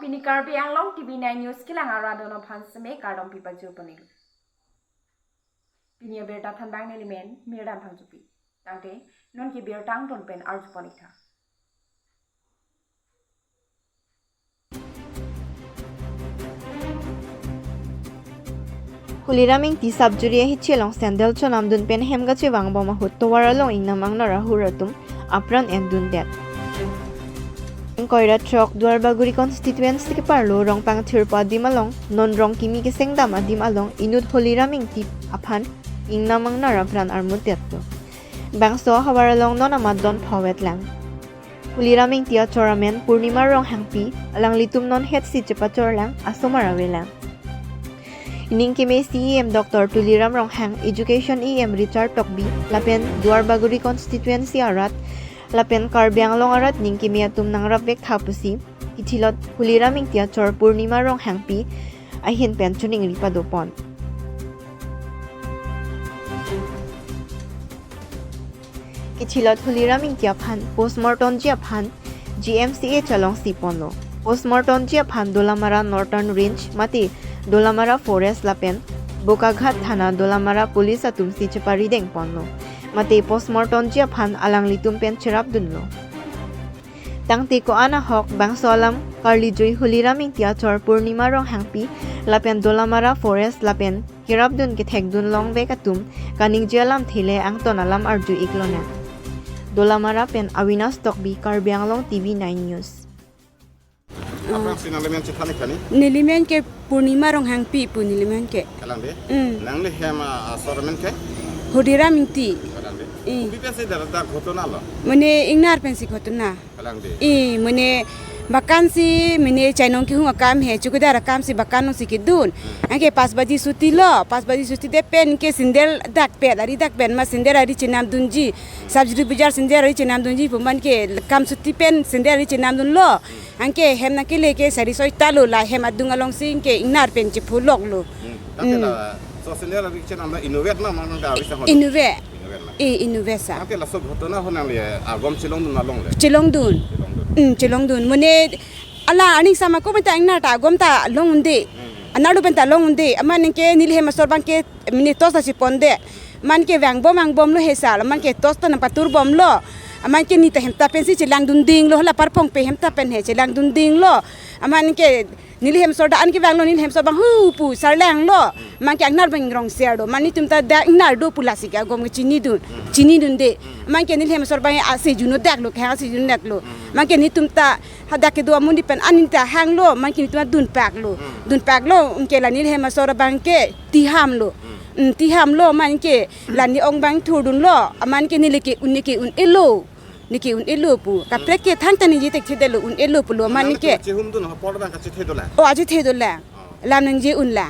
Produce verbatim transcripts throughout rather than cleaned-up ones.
Pini Karbi Anglong T V nine News kelang arat atum aphan seme kardom pipajur ponlo. Pini abirta thanbang nelimen Mirdan Phangchopi. Tangte non ke birta angton pen arju pon-ik tha. Huliram Ingti sub-jury ahichi along sandal chonamdun pen hem kachevangbom ahut tovar along ingnam angnar ahur atum apran endundet. Ingkoi ra throk Duarbagori constituency keparlo Rongpang Thirpo adim along non rong kimi kesengdam adim along inut Huliram Ingti aphan ingnam angnar apran armutdetlo. Bangso ahavar along non amat don phovetlang. Huliram Ingti achor amen Purnima Ronghangpi, alanglitum non hetsi chepachorlang, asomar avelang. Ining keme C E M Doctor Tuliram Ronghang, Education E M Richard Tokbi, lapen Duarbagori constituency arat, lapen Karbi Anglong arat ning keme atum nangrapvek tha pusi, kithilot Huliram Ingti achor Purnima Ronghangpi ahin pen choningri padopon. Kithilot Huliram Ingti aphan postmortemji aphan G M C H alongsi ponlo. Postmortemji aphan Dolamara Northern Range mate Dolamara Forest lapen Bokaghat Thana Dolamara Police atumsi cheparideng ponlo. Mate postmortemji aphan alanglitum pen cherapdunlo. Tangte ko-an ahok bangso alam karlijui Huliram Ingti achor Purnima Ronghangpi lapen Dolamara Forest lapen kerapdun kethekdun longvek atum kaningje alamthe le angton alam arju-ik lonang. Dolamara pen Avinash Tokbi, Karbi Anglong T V nine News. Aphrangsi nanglimen chethan-ik tha ni? Nelimen ke Purnima Ronghangpi pu nelimen ke. Kalang de? Mm. Nangli hem, ah, asor amen ke? Huliram Ingti. Kalang de? Mm. Kopi pensi dak, dak ghotona lo? Mane ingnar pensi ghotona. Kalang de? I, mane bakansi, mane chainong kehung akam he, chowkidar akamsi bakan alongsi kedun. Hmm. Anke pas baji chuti lo, pas baji chuti det pen ke sandal dak pen, ari dak pen ma sandal ari chenamdunji. Sub-jury bajar sandal ari chenamdunji pu man ke kam chuti pen sandal ari chenamdunlo. Hmm. Anke hem nangkele ke sari soi ta lo, la hem adung alongsi ke ingnar pen chepholoklo. Hmm. Tangte, hmm, laso sandal ari chenam la inutvet ma, ma, ma, ma, bisa hon? Inutvet. Inutvet ma. I, inutvet sa. Tangte laso ghotona ho nangli agom chelongdun ma longle? Chelongdun. Chelongdun. Hmm, chelongdun. Mane ala aning sama ko mata ingnar ta agom ta long unde. Hmm. Anerlo pen ta long unde. Amat ningke neli hem asor abang ke mane torch ta cheponde. Amat ke vangbom vangbomlo he sar. Amat ke torch ta nangpaturbomlo. Amat ke neli ta hem ta pensi chelangdundinglo. Hala parpong pe hem ta pen he chelangdundinglo. Amat ningke neli hem asor dak an kevanglo, neli hem asor abang hu pu sarlanglo. Amat ke ingnar abang rong ser do. Amat netum ta dak ingnar do pu lasi ke agom ke chinidun. Chinidunde. Amat ke neli hem asor abang ase juno daklo, kehang ase juno daklo. Amat ke netum ta hadak kedo amonit pen an neli ta hanglo, amat ke netum dunpaklo. Dunpaklo, anke la neli hem asor abang ke tihamlo. Hmm, tihamlo, amat ke la ne-ong abang thurdunlo, amat ke neli ke un, ne ke un-elo. Ne ke un-elo pu. Kaprek ke thangta ningje thekthedetlo un-elo pulo, amat ke. Nangli chehumdun apor abang kachethedetlo? O, achethedetlo. Oh. La ningje unlo.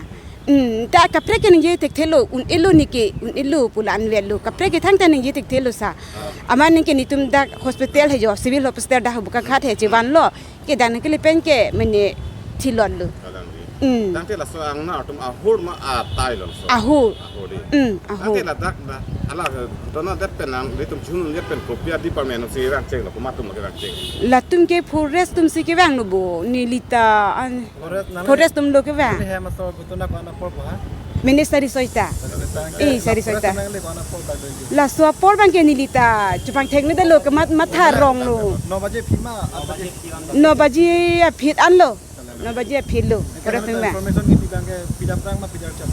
Hmm, ta kaprek ke ningje thekthelo un-elo ne ke un-elo pu la anvetlo. Kaprek ke thangta ningje thekthelo sa. Ah. Amat ningke netum dak hospital he jo, civil hospital dak Bokaghat he chevanlo. Ke dak nangkele pen ke mane thilotlo. Kalang de. Hmm. Tangte laso angnar atum ahur ma atai lo laso? Ahur. Ahur de. Hmm, ahur. Tangte ladak na, ala ghotona det pen nanglitum chunun det pen kopi a-department si vangchenglo, komat atum lo kevangcheng? Latum ke forest atumsi kevanglo bo, neli ta an. Forest nang. Forest atum lo kevang. Neli hem asor ghotona ko-an apor bo ha? Mane sari soi ta. Sari soi ta. Eh, sari soi ta. Forest nangli ko-an apor dak do? Laso apor abang ke neli ta chepangtheknedetlo, kemat matha ronglo. No baje aphi ma, aat baje? No baje aphi anlo. No baje aphi lo. Forest abang. Information kipi abang ke pida aphrang ma pida arjap?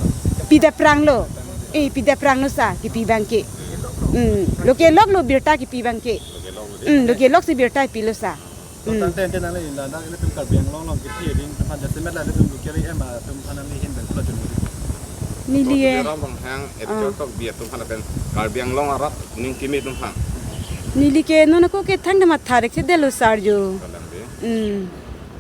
Pida aphrang lo. Eh, pida aphrang lo sa kipi abang ke. Hmm. Lo kelok lo birta kipi abang ke. Lo kelok lo de. Hmm, lo kelok si birta pilo sa. Hmm. Tangte ante nangli la nangli tum Karbi Anglong along kipi ding aphan jasemet la tum kiri em atum aphan nangli ahin pen pula chun. Neli eh. Tuliram Ronghang, ah, Doctor Tokbi atum aphan lapen Karbi Anglong arat ning keme atum aphan. Neli ke non ako ke thangta matha thekthedetlo sar jo. Kalang de. Hmm.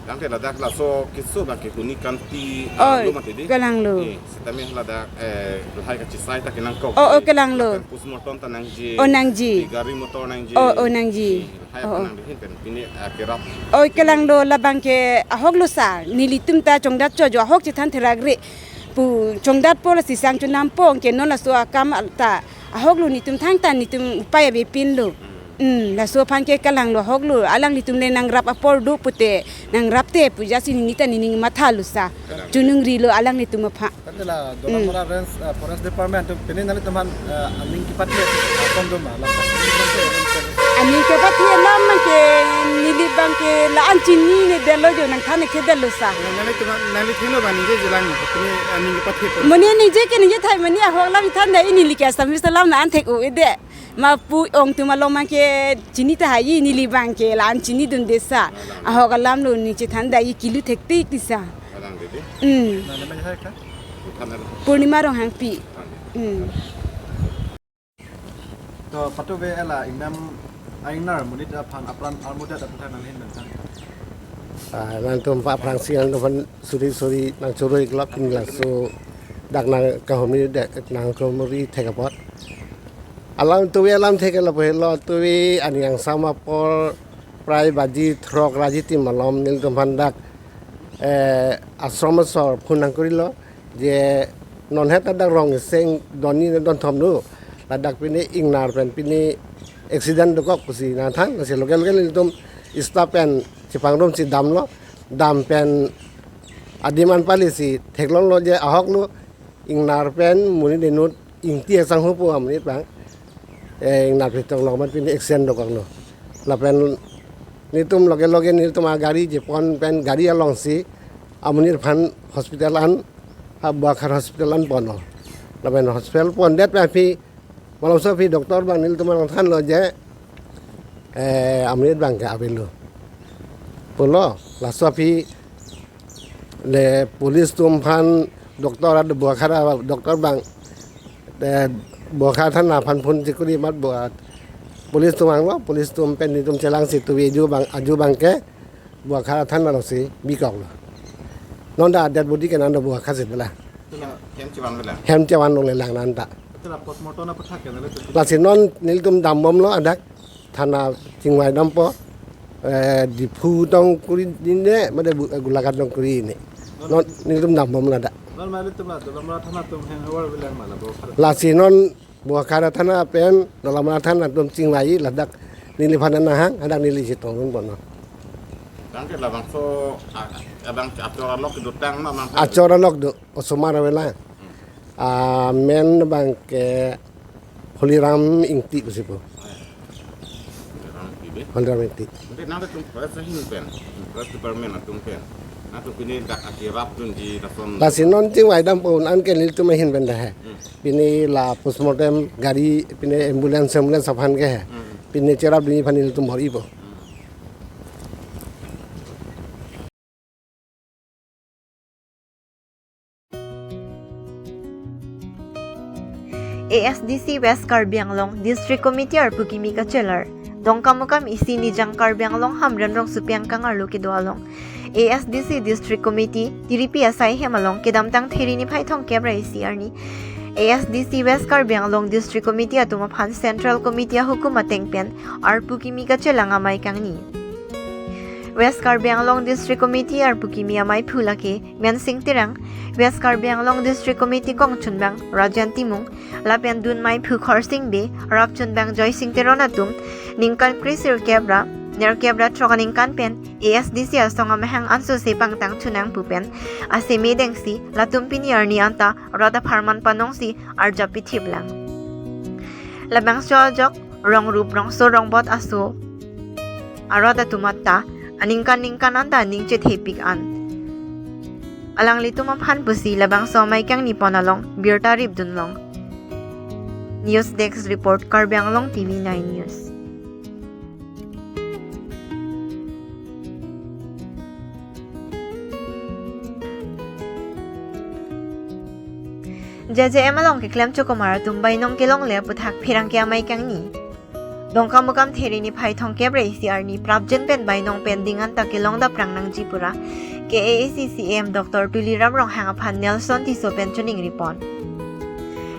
Tangte ladak laso keso abang ke huni kanti, ah, oi, lo mati de. Kalang lo. Eh, sitame ladak, eh, lahai kachisai ta kenangkok. Oh, oh, kalang lo. Lapen postmortem ta nangji. Oh, nangji. Di gari motor nangji. Oh, oh, nangji. Eh, lahai, oh, oh, nang dihin pen pini, eh, kerap. Oi, kalang lo, labang ke ahok lo sa. Nelitum ta chongdat cho jo ahok chethan therak re. Pu chongdat po lasi sang chonam po ke non laso akam ta ahok lo, netum thangta netum upai avepinlo. Hmm. Hmm, laso aphan ke kalanglo ahoklo, alanglitum le nangrap apor do pute, nangrap te pu jasi nini ta nini matha lo sa. Choningri lo alanglitum aphan. Tangte la Dolamara Range, uh, Forest Department atum pini nanglitum aphan, uh, aning kepathe atum do ma, la aning kepathe alam ke neli abang ke la-an chinine detlo jo, nangthan ke detlo sa. Nanglitum aphan, nangli thilo ba ningje jilang pini, uh, aning kepathe atum. Mane ningje ke ningje thai mane ahok alam than dai, neli ke Assamese alam la-an thek-o-e de. Ma pu ong atum along abang ke chini tahai, neli abang ke la-an chinidunde sa. Ahok alam lo neli chethan dai, kilu thektik ti sa. Alang dede. Hmm. Nangli men hai ka? Uthan alang. Purnima Ronghangpi. Hmm. To patu be ela ingdam a-ingnar amonit aphan apran armudat aphan nanghin bentang. Ah, nangtum aphrangsi nangtum aphan suri suri nangchoro-ik lo, pini laso dak nangkahumri, dak nangkahumri thek apot. Alam tuve alam thek lo, pehlo tuve aning angsam apor prai baji throk ra ji ti malom nelitum aphan dak, eh, ashram asor phone nangkurilo je non het dak rong iseng doni ne don thom nu, ladak pini ingnar pen pini accident dokok pusi nangthan, lasi loge loge nelitum staff pen chepangrum si damlo, dam pen adim an pali si theklonglo je ahok lo, ingnar pen monit inut Ingti asangho pu amonit abang, eh, ingnar pen tong long man pini accident dokok lo. Lapen nelitum loge loge nelitum agari je pon pen gari alongsi amonit aphan hospital an, ha Bokajan hospital an ponlo. Lapen hospital pondet pen aphi malomso aphi doctor abang nelitum along thanlo je, eh, amonit abang ke avelo pulo. Laso aphi le police atum aphan doctor ad Bokajan doctor abang, eh, Bokajan thana aphan phone chekuri amat bo police atum vanglo, police atum pen nelitum chelangsi tuve aju abang, aju abang ke Bokajan thana alongsi bikoklo. Non dak dead body ke nang do Bokajan si bela. Hem chevan bela. Hem chevan longle lang nang ta. Itulah postmortem apathak ya, nale tutu. Lasi non nelitum dambomlo adak thana chingvai dampo, eh, Diphu tong kuri dine, made bu-, Golaghat tong kuri ne. Non nelitum dambomlo dak. Non mali tum la, Dolamara thana atum hang awar bilang mala Bokajan. Lasi non Bokajan thana pen Dolamara thana atum chingvai ladak neliphan nahang, hadak neli chetong ponlo. Tangte labangso, a, a, abang achor alok dotang ma mang. Achor alok do, osomar avela. Hmm. Ah, men abang ke Holiram Ingti pusi pu. Holiram Ingti be? Holiram Ingti. Ante nangtum forest ahin pen, forest department atum pen, nangtum pini dak akerap dunji lason. Lasi non chingvai dampo, non ke nelitum ahin pen dah he. Hmm. Pini la postmortem gari, pini ambulance, ambulance aphan ke he. Hmm. Pini cherap dunji aphan nelitum bor-ipo. Hmm. A S D C West Karbi Anglong District Committee arpu kimi kachelar. Dongkamukam isi Nijang Karbi Anglong Hamren rongsopi angkang arlo kedo along A S D C District Committee tiripi asai hem along kedamtang Therini phai thomkep ra isi arni A S D C West Karbi Anglong District Committee atum aphan Central Committee ahukum ateng pen arpu kimi kachelang amei kangni. West Karbi Anglong District Committee arpu kimi ameiphu lake Mensing Terang, West Karbi Anglong District Committee kongchunbang Rajen Timung, lapen dun meiphu Khorsing Bey, rapchunbang Joysing Teron atum, ningkan kresirkep ra nerkep ra throk aningkan pen A S D C asong amahang ansose pangtang chunang pu pen aseme dengsi, latum pini arni anta rat apharman panongsi arjap pithip lang. Labangso ajok rong rup rongso rongbot aso arat atum anta aningkan ningkan anta aning chethepik an. Alanglitum aphan pusi labangso amei kangni pon along birta rip dunlong. News Desk Report, Karbi Anglong T V nine News. J J M along keklem chokomar atum bainong kelongle aputhak pherangke amei kangni. Dongkamukam Therini phai thomkep ra isi arni prapjin pen bainong pen ding anta kelong daprang nangji pura K A A C C E M Doctor Tuliram Ronghang aphan Nelson Tisso pen choningri pon.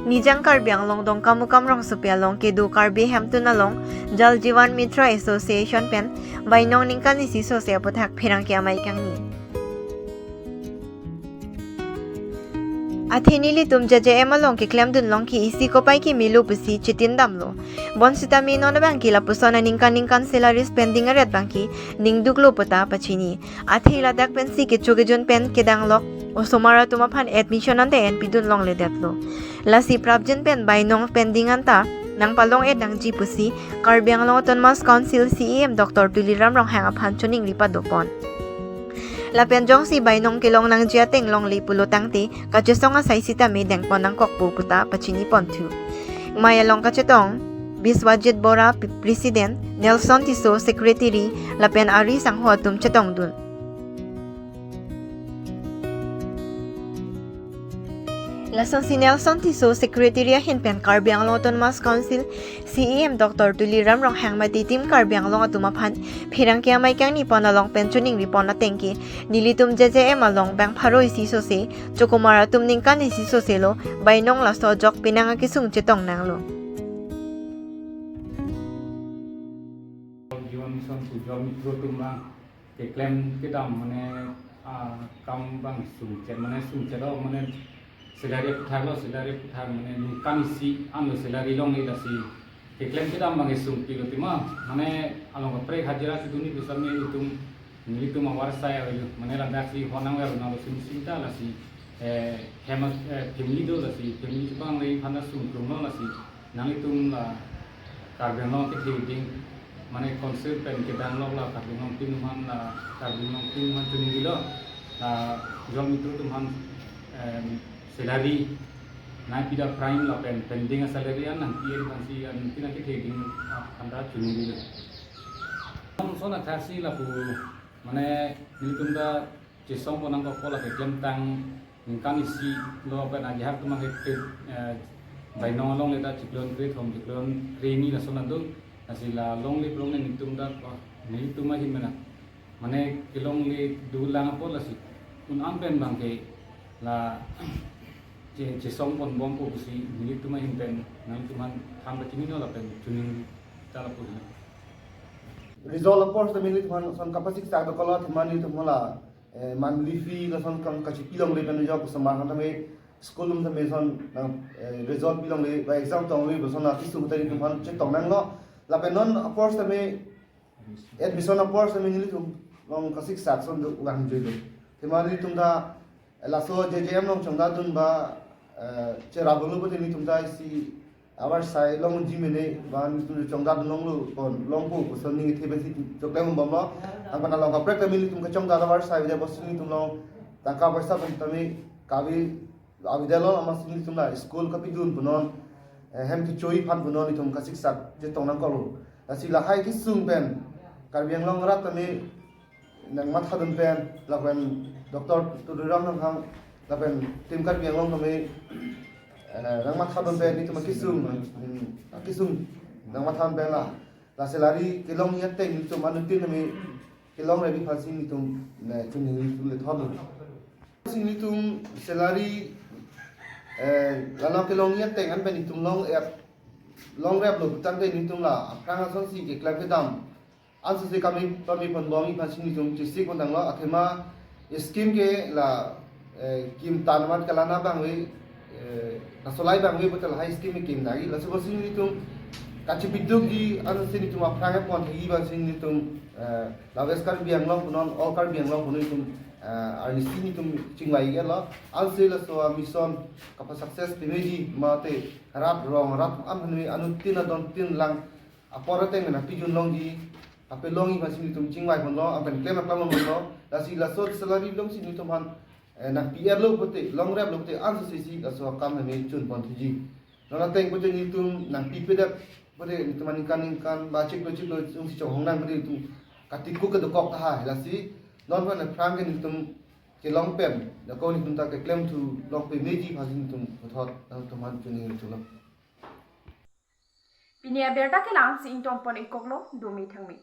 Nijang Karbi Anglong Dongkamukam rongsopi along kedo Karbi Hemtun along Jal Jeevan Mitra Association pen bainong ningkan isi sose aputhak pherangke amei kangni. Athe nelitum J J M along keklemdun long ke isi kopai kemelo pusi chitin damlo. Bonsitame non abang ke lapuson aningkan ningkan salaries pending aret abang ke ningduklo puta pachini. Athe ladak pensi kecho kejun pen kedanglok osomar atum aphan admission ante enpidun longledetlo. Lasi prapjin pen bainong pending anta nangpalong-et nangji pusi Karbi Anglong Autonomous Council C E M Doctor Tuliram Ronghang aphan choningri padopon. Lapen jongsi bainong kelong nangji ateng longle pulo tangte kachesong asai sitame dengpon nangkokpo puta pachiniponthu. Mei along kachetong Biswajit Bora, P-, President, Nelson Tisso, Secretary, lapen ari sangho atum chetongdun. Lasonsi Nelson Tisso, Secretary ahin pen Karbi Anglong Autonomous Council C E M Doctor Tuliram Ronghang mate Team Karbi Anglong atum aphan pherangke amei kangnipon along pen choningripon ateng ke nelitum J J M along bang pharo isi sose, chokomar atum ningkan isi sose lo, bainong laso ajok penang akesung chetong nanglo. Jal Jeevan Mission pu Jal Mitro atum lang keklem kedam mane, ah, kam bang sungchet mane sungchet lo mane salary aphuthak lo, salary aphuthak mane ningkan isi anlo salary longle, lasi keklem kedam bang sungpilo tima mane along kaprek hajira chedunji pusitame itum, itum avarsai avelo mane ladaksi honang ver nalo sumsinta lasi, eh, famous, eh, family do lasi family chepangri aphan ta sungkrung lo lasi nanglitum la Karbi Anglong kethe ding mane council pen kedanglok la Karbi Anglong Team aphan la Karbi Anglong Team aphan choningrilo la Jal Mitro atum aphan, em, salary nangpidam prime lapen pending asalary an nangpi-et aphansi anuttin akethe ding aphan ta choningrilo. Lason athaksi lapu mane nelitum ta chesongpon nangkokpo la keklemtang ningkan isi lo pen ajahak atum ke, eh, bainong alongle ta chiklon krethom chiklon kreni lason adung, lasi la longle longle nelitum ta, oh, nelitum ahin mena mane kelongle dolang apot lasi un-an pen bang ke la che, chesongponbompo pusi nelitum ahin pen nangtum aphan than pachinilo lapen choningri ta lapu hin. Result apor sitame nelitum aphan son kapasik sak dokolo athema nelitum la, eh, monthly fee lason kang kachipilongle pen jok osomar aphan tame school atum tame son nang, eh, result pilongle ba exam tongle ba son akesung ta nelitum aphan chetong nanglo. Lapen non apor sitame admission apor sitame nelitum long kasik sak son do ulang juilo. Athema nelitum ta laso J J M along chongdadun ba, eh, cherap lo pute nelitum ta isi avarsai longji mene ba nelitum chongdadun longlo pon longpo koson ningthe pensi choklembomlo. Anke along kaprek tame nelitum kachongdat avarsai avedet apotsi nelitum long tangka poisa pen tame kave avedetlo, amatsi nelitum la school kapidun punon, eh, hem kechoi aphan punon nelitum kasik sak chetong nangkoklo. Lasi lahai kesung pen Karbi Anglong arat tame nangmathadun pen lapen Doctor Tuliram Ronghang lapen Team Karbi Anglong tame, eh, nangmathadun pen nelitum akesung, hmm, akesung nangmathadun pen la, la salary kelongji ateng nelitum anuttin tame kelongrepji aphansi nelitum, eh, choningri lethotlo. Si nelitum salary, eh, la long kelongji ateng an pen nelitum longrep, longreplo putangte nelitum la aphrang asonsi keklem kedam ansose kami, kami ponbomji aphansi nelitum chesik pon tanglo athema scheme ke la, eh, kim tan amat kelana abang ave, eh, laso alai abang ave pute lahai scheme kim dagi laso apotsi nelitum kachipidukji ansose nelitum aphrang pon thekji aphansi nelitum, eh, la West Karbi Anglong punon All Karbi Anglong punon nelitum, eh, arnisi nelitum chingvailo. Ansi laso a-mission kapa-success pemeji mate rat rong rat an hanu anuttin adon tin lang apor ateng mena pijun longji, apelongji aphansi nelitum chingvai ponlo, anpen klem aklam ponlo, lasi laso salary longsi nelitum aphan, eh, nangpi-etlo pute, longreplo pute, ansose si laso akam hame chun pon thuji. Non ateng pute nelitum nangpipedet pute nelitum aningkan ningkan ba chiklo chiklo jongsi chonghong nang pute nelitum katikuk kedokok tahai, lasi non aphan aphrang ke nelitum kelong pen, lako nelitum ta keklemthu long pemeji aphansi nelitum puthot nangtum aphan choningri thulo. Pini abirta ke la-ansi ingtonpon-ik koklo, dome thangme.